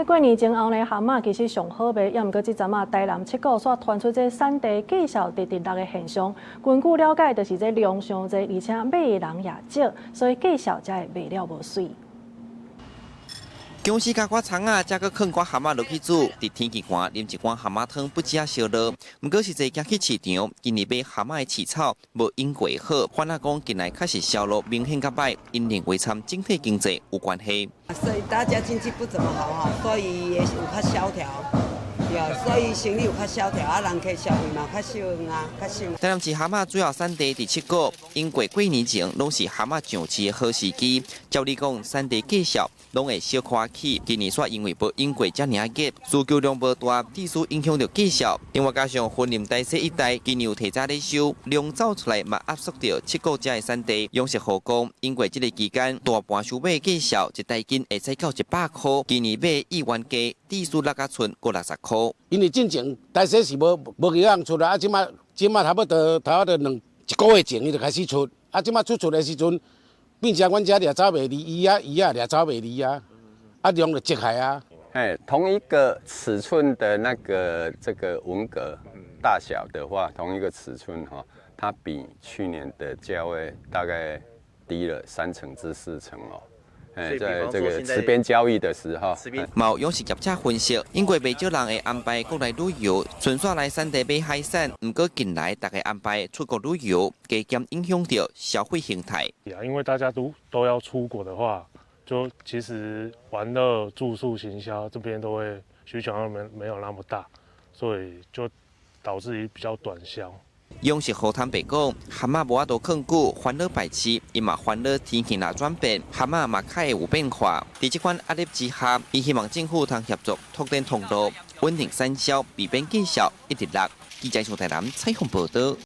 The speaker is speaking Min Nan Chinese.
這過年前後呢，蚶仔其實上好賣，猶毋過這陣仔台南七股煞傳出這產地價數直直落的現象。根據了解，就是這量傷濟，而且買的人也少，所以價數才會賣了無媠。姜絲加寡蔥仔，才閣囥寡蚶仔落去煮。佇天氣寒，啉一罐蚶仔湯不止仔燒熱。毋過實際行去市場，今年買蚶仔的市草無往過好，反而講近來確實銷路明顯較䆀，𪜶認為參整體經濟有關係。所以大家經濟不怎麼好哈，所以也有較蕭條。對，所以生意有較蕭條，啊，人客消費嘛較少啊，較少。台南市蚶仔主要產地佇七股，因過過年前攏是蚶仔上市的好時機。照理講，產地價數攏會小可起。今年煞因為無湧過遮爾仔熱，需求量無大，致使影響著價數。另外加上雲林大溪一帶今年有提早咧收，量走出來嘛壓縮著七股遮的產地。養殖戶講，因過這个期間，大盤收買價數一大斤會使到100箍，今年買意願價至少落甲賰五六十箍。因為進前大溪是無無幾人出來，啊，這馬這馬差不多兩一個月前伊就開始出，啊，這馬出出的時陣，變成阮遮掠走袂離，伊啊伊啊掠走袂離啊，啊量就積起啊。哎，同一個尺寸的那個這個文蛤大小的話，同一個尺寸哈，它比去年的價位大概低了3成至4成哦。哎，在這個池邊交易的時候，嘛有養殖業者分析，因為袂少人會安排國內旅遊，順紲來產地買海產。毋過近來大家安排出國旅遊，加減影響著消費形態。因為大家都要出國的話，就其實玩樂、住宿、行銷這邊都會需求量沒有那麼大，所以就導致於比較短銷。養殖戶坦白講，蚶仔無法度囥久，煩惱排斥，伊嘛煩惱天氣若轉變，蚶仔嘛較會有變化。佇這款壓力之下，伊希望政府通協助拓展通路，穩定產銷，避免價數一直落。記者從台南採訪報導。